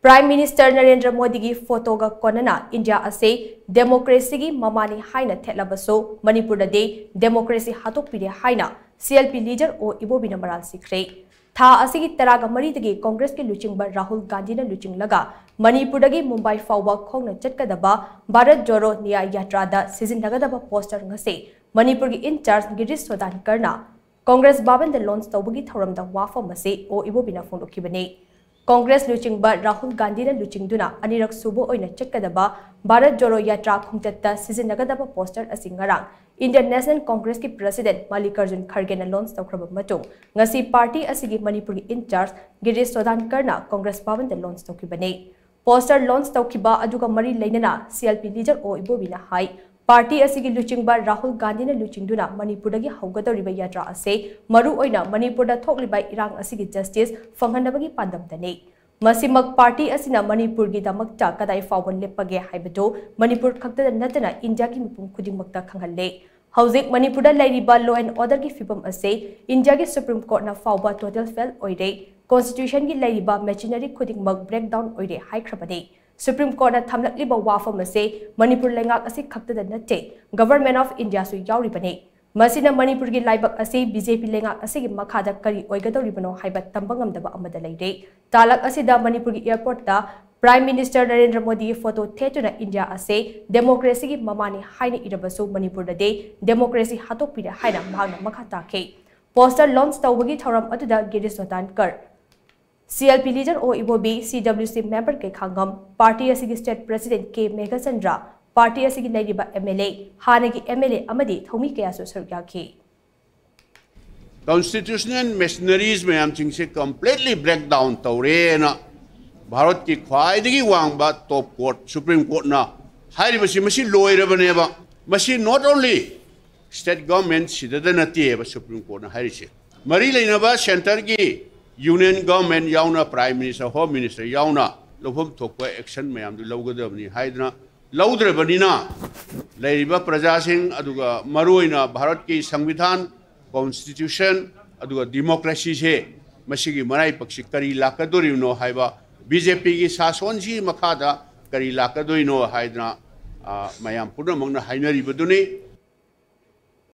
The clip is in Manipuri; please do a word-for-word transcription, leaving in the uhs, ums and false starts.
Prime Minister ꯅꯔꯦꯟꯗ꯭ꯔ ꯃꯣꯗꯤꯒꯤ ꯐꯣꯇꯣꯒ ꯀꯣꯟꯅꯅ ꯏꯟꯗꯤꯌꯥ ꯑꯁꯤ ꯗꯦꯃꯣꯀ꯭ꯔꯦꯁꯤꯒꯤ ꯃꯃꯥꯅꯤ ꯍꯥꯏꯅ ꯊꯦꯠꯂꯕꯁꯨ, ꯃꯅꯤꯄꯨꯔꯗꯗꯤ ꯗꯦꯃꯣꯀ꯭ꯔꯦꯁꯤ ꯍꯥꯠꯇꯣꯛꯄꯤꯔꯦ ꯍꯥꯏꯅ C L P leader ꯑꯣ ꯏꯕꯣꯕꯤꯅ ꯃꯔꯥꯜ ꯁꯤꯈ꯭ꯔꯦ꯫ ꯊꯥ ꯑꯁꯤꯒꯤ ꯇꯔꯥꯒ ꯃꯔꯤꯗꯒꯤ ꯀꯣꯡꯒ꯭ꯔꯦꯁꯀꯤ ꯂꯨꯆꯤꯡꯕ ꯔꯥꯍꯨꯜ ꯒꯥꯟꯙꯤꯅ ꯂꯨꯆꯤꯡꯂꯒ ꯃꯅꯤꯄꯨꯔꯗꯒꯤ ꯃꯨꯝꯕꯥꯏ ꯐꯥꯎꯕ ꯈꯣꯡꯅ ꯆꯠꯀꯗꯕ ꯚꯥꯔꯠ ꯖꯣꯔꯣ ꯅ꯭ꯌꯥꯌ ꯌꯥꯇ꯭ꯔꯥꯗ ꯁꯤꯖꯤꯟꯅꯒꯗꯕ ꯄꯣꯁꯇꯔ ꯉꯁꯤ ꯃꯅꯤꯄꯨꯔꯒꯤ ꯏꯟꯆꯥꯔꯖ ꯒꯤꯔꯤꯁ ꯁꯣꯗꯥꯟꯀꯔꯅ ꯀꯣꯡꯒ꯭ꯔꯦꯁ ꯚꯕꯟꯗ ꯂꯣꯟꯆ ꯇꯧꯕꯒꯤ ꯊꯧꯔꯝꯗ ꯋꯥꯐꯝ ꯑꯁꯤ ꯑꯣ ꯏꯕꯣꯕꯤꯅ ꯐꯣꯡꯗꯣꯛꯈꯤꯕꯅꯤ꯫ ꯀꯣꯡꯒ꯭ꯔꯦꯁ ꯂꯨꯆꯤꯡꯕ ꯔꯥꯍꯨꯜ ꯒꯥꯟꯙꯤꯅ ꯂꯨꯆꯤꯡꯗꯨꯅ ꯑꯅꯤꯔꯛ ꯁꯨꯕ ꯑꯣꯏꯅ ꯆꯠꯀꯗꯕ ꯚꯥꯔꯠ ꯖꯣꯔꯣ ꯌꯥꯇ꯭ꯔꯥ ꯈꯣꯡꯆꯠꯇ ꯁꯤꯖꯤꯟꯅꯒꯗꯕ ꯄꯣꯁꯇꯔ ꯑꯁꯤ ꯉꯔꯥꯡ Indian National Congressꯀꯤ President ꯃꯜꯂꯤꯀꯥꯔꯖꯨꯟ ꯈꯔꯒꯦꯅ ꯂꯣꯟꯆ ꯇꯧꯈ꯭ꯔꯕ ꯃꯇꯨꯡ, ꯉꯁꯤ ꯄꯥꯔꯇꯤ ꯑꯁꯤꯒꯤ ꯃꯅꯤꯄꯨꯔꯒꯤ ꯏꯟꯆꯥꯔꯖ ꯒꯤꯔꯤꯁ ꯁꯣꯗꯥꯟꯀꯔꯅ ꯀꯣꯡꯒ꯭ꯔꯦꯁ ꯚꯕꯟꯗ ꯂꯣꯟꯆ ꯇꯧꯈꯤꯕꯅꯤ꯫ ꯄꯣꯁꯇꯔ ꯂꯣꯟꯆ ꯇꯧꯈꯤꯕ ꯑꯗꯨꯒ ꯃꯔꯤ ꯂꯩꯅꯅ C L P leader ꯑꯣ ꯏꯕꯣꯕꯤꯅ ꯍꯥꯏ, ꯄꯥꯔꯇꯤ ꯑꯁꯤꯒꯤ ꯂꯨꯆꯤꯡꯕ ꯔꯥꯍꯨꯜ ꯒꯥꯟꯙꯤꯅ ꯂꯨꯆꯤꯡꯗꯨꯅ ꯃꯅꯤꯄꯨꯔꯗꯒꯤ ꯍꯧꯒꯗꯧꯔꯤꯕ ꯌꯥꯇ꯭ꯔꯥ ꯑꯁꯤ ꯃꯔꯨ ꯑꯣꯏꯅ ꯃꯅꯤꯄꯨꯔꯗ ꯊꯣꯛꯂꯤꯕ ꯏꯔꯥꯡ ꯑꯁꯤꯒꯤ ꯖꯁꯇꯤꯁ ꯐꯪꯍꯟꯅꯕꯒꯤ ꯄꯥꯟꯗꯝꯗꯅꯤ꯫ ꯃꯁꯤꯃꯛ ꯄꯥꯔꯇꯤ ꯑꯁꯤꯅ ꯃꯅꯤꯄꯨꯔꯒꯤꯗꯃꯛꯇ ꯀꯗꯥꯏ ꯐꯥꯎꯕ ꯂꯦꯞꯄꯒꯦ ꯍꯥꯏꯕꯗꯨ ꯃꯅꯤꯄꯨꯔ ꯈꯛꯇꯗ ꯅꯠꯇꯅ ꯏꯟꯗꯤꯌꯥꯒꯤ ꯃꯤꯄꯨꯝ ꯈꯨꯗꯤꯡꯃꯛꯇ ꯈꯪꯍꯜꯂꯦ꯫ ꯍꯧꯖꯤꯛ ꯃꯅꯤꯄꯨꯔꯗ ꯂꯩꯔꯤꯕ law and orderꯒꯤ ꯐꯤꯕꯝ ꯑꯁꯤ ꯏꯟꯗꯤꯌꯥꯒꯤ Supreme Courtꯅ ꯐꯥꯎꯕ total fail ꯑꯣꯏꯔꯦ, constitutionꯒꯤ ꯂꯩꯔꯤꯕ machinery ꯈꯨꯗꯤꯡꯃꯛ breakdown ꯑꯣꯏꯔꯦ ꯍꯥꯏꯈ꯭ꯔꯕꯅꯤ꯫ Supreme Courtꯅ ꯊꯝꯂꯛꯂꯤꯕ ꯋꯥꯐꯝ ꯑꯁꯤ ꯃꯅꯤꯄꯨꯔ ꯂꯩꯉꯥꯛ ꯑꯁꯤ ꯈꯛꯇꯗ ꯅꯠꯇꯦ, Government of Indiaꯁꯨ ꯌꯥꯎꯔꯤꯕꯅꯤ꯫ ꯃꯁꯤꯅ ꯃꯅꯤꯄꯨꯔꯒꯤ ꯂꯥꯏꯕꯛ ꯑꯁꯤ B J P ꯂꯩꯉꯥꯛ ꯑꯁꯤꯒꯤ ꯃꯈꯥꯗ ꯀꯔꯤ ꯑꯣꯏꯒꯗꯧꯔꯤꯕꯅꯣ ꯍꯥꯏꯕ ꯇꯝꯕ ꯉꯝꯗꯕ ꯑꯃꯗ ꯂꯩꯔꯦ꯫ ꯇꯥꯂꯛ ꯑꯁꯤꯗ ꯃꯅꯤꯄꯨꯔꯒꯤ airportꯇ Prime Minister ꯅꯔꯦꯟꯗ꯭ꯔ ꯃꯣꯗꯤꯒꯤ ꯐꯣꯇꯣ ꯊꯦꯠꯇꯨꯅ ꯏꯟꯗꯤꯌꯥ ꯑꯁꯤ ꯗꯦꯃꯣꯀ꯭ꯔꯦꯁꯤꯒꯤ ꯃꯃꯥꯅꯤ ꯍꯥꯏꯅ ꯏꯔꯕꯁꯨ ꯃꯅꯤꯄꯨꯔꯗꯗꯤ ꯗꯦꯃꯣꯀ꯭ꯔꯦꯁꯤ ꯍꯥꯠꯇꯣꯛꯄꯤꯔꯦ ꯍꯥꯏꯅ ꯃꯍꯥꯛꯅ ꯃꯈꯥ ꯇꯥꯈꯤ꯫ ꯄꯣꯁꯇꯔ ꯂꯣꯟꯆ ꯇꯧꯕꯒꯤ ꯊꯧꯔꯝ ꯑꯗꯨꯗ ꯒꯤꯔꯤꯁ ꯁꯣꯗꯥꯟꯀꯔ, C L P leader O Ibobi, C W C member Keikhangam, party ꯑꯁꯤꯒꯤ state president K Meghachandra, party ꯑꯁꯤꯒꯤ ꯂꯩꯔꯤꯕ M L A, ꯍꯥꯟꯅꯒꯤ M L A ꯑꯃꯗꯤ ꯊꯧꯃꯤ ꯀꯌꯥꯁꯨ ꯁꯔꯨꯛ ꯌꯥꯈꯤ꯫ Constitutional machineries ꯃꯌꯥꯝꯁꯤꯡꯁꯦ completely breakdown ꯇꯧꯔꯦꯅ ꯚꯥꯔꯠꯀꯤ ꯈ꯭ꯋꯥꯏꯗꯒꯤ ꯋꯥꯡꯕ top court, Supreme Courtꯅ ꯍꯥꯏꯔꯤꯕꯁꯤ ꯃꯁꯤ ꯂꯣꯏꯔꯕꯅꯦꯕ꯫ ꯃꯁꯤ not only state government ꯁꯤꯗꯗ ꯅꯠꯇꯦꯕ Supreme Courtꯅ ꯍꯥꯏꯔꯤꯁꯦ꯫ ꯃꯔꯤ ꯂꯩꯅꯕ centreꯒꯤ Union Government ꯌꯥꯎꯅ Prime Minister, Home Minister ꯌꯥꯎꯅ ꯂꯧꯐꯝ ꯊꯣꯛꯄ action ꯃꯌꯥꯝꯗꯨ ꯂꯧꯒꯗꯕꯅꯤ ꯍꯥꯏꯗꯅ ꯂꯧꯗ꯭ꯔꯕꯅꯤꯅ ꯂꯩꯔꯤꯕ ꯄ꯭ꯔꯖꯥꯁꯤꯡ ꯑꯗꯨꯒ ꯃꯔꯨꯑꯣꯏꯅ ꯚꯥꯔꯠꯀꯤ ꯁꯪꯕꯤꯙꯥꯟ, constitution ꯑꯗꯨꯒ democracyꯁꯦ ꯃꯁꯤꯒꯤ ꯃꯔꯥꯏꯕꯛꯁꯤ ꯀꯔꯤ ꯂꯥꯛꯀꯗꯧꯔꯤꯕꯅꯣ ꯍꯥꯏꯕ ꯕꯤ ꯖꯦ ꯄꯤꯒꯤ ꯁꯥꯁꯣꯟꯁꯤ ꯃꯈꯥꯗ ꯀꯔꯤ ꯂꯥꯛꯀꯗꯣꯏꯅꯣ ꯍꯥꯏꯗꯅ, ꯑ, ꯃꯌꯥꯝ ꯄꯨꯝꯅꯃꯛꯅ ꯍꯥꯏꯅꯔꯤꯕꯗꯨꯅꯤ꯫